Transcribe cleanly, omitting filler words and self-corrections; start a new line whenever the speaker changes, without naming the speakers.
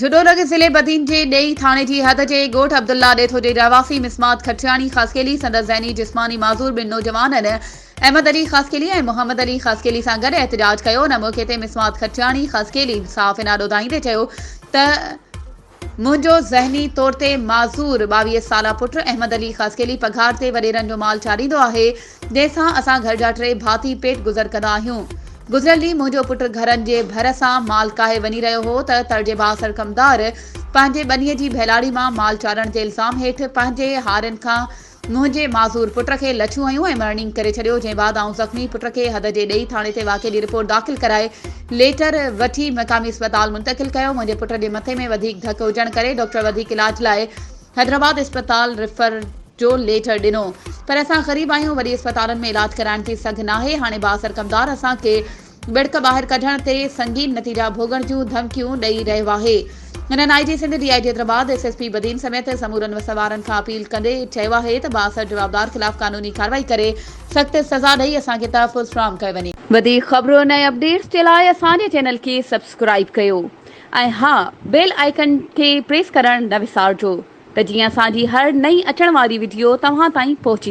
جهڏو لڳ ضلعي بدين جي ڏيئي ٿاڻي جي حد جي ڳوٺ عبدالله ڏيٿو جي رهواسي مسمات کٽياڻي خاصخيلي سندس ذهني جسماني معذور ٻن نوجوانن احمد علي خاصخيلي ۽ محمد علي خاصخيلي سان گڏ احتجاج ڪيو ان موقعي تي مسمات کٽياڻي خاصخيلي صحافين آڏو دانهيندي چيو ته منهنجو ذهني طور تي معذور 22 سالا پٽ احمد علي خاصخيلي پگهار تي وڏيرن جو مال چاريندو آهي، جنهن سان اسان گهر جا ٽي ڀاتي پيٽ گذر ڪندا آهيون. گذريل ڏينهن منهنجو پٽ گهرن جي ڀر سان مال ڪاهي وڃي رهيو هو ته تڙ جي بااثر ڪمدار پنهنجي ٻنيء جي ڀيلاڙي مان مال چارڻ جي الزام هيٺ پنهنجي هارين کان منهنجي معذور پٽ کي لٺيون هنيون ۽ مرڻينگ ڪري ڇڏيو، جنهن بعد آئون زخمي پٽ کي حد جي ڏيئي ٿاڻي تي واقعي جي رپورٽ داخل ڪرائي ليٽر وٺي مقامي اسپتال منتقل ڪيو، منهنجي پٽ جي مٿي ۾ وڌيڪ ڌڪ هجڻ ڪري ڊاڪٽر وڌيڪ علاج لاء حيدرآباد اسپتال ريفر جو ليٽر ڏنو پر اسان غريب آهيون وڏي اسپتالن ۾ علاج ڪرائڻ جي سگهه ناهي، هاڻي بااثر ڪمدار اسان کي ٻڙڪ ٻاهر ڪڍڻ تي سنگين نتيجا ڀوڳڻ جون ڌمڪيون ڏئي رهيو آهي. هنن I G Sindh, D I G Hyderabad, S S P Badin سميت سمورن وس وارن کان اپيل ڪندي چيو آهي ته بااثر جوابدار خلاف قانوني ڪارروائي ڪري سخت سزا ڏئي اسان کي تحفظ فراهم ڪيو وڃي. وڌيڪ خبرن ۽ اپڊيٽس جي لاء اسان جي چينل کي سبسڪرائيب ڪيو ۽ ها بيل آئيڪن کي پريس ڪرڻ نه وسارجو ته جيئن اسان جي هر نئين اچڻ واري وڊيو توهان تائين پهچي.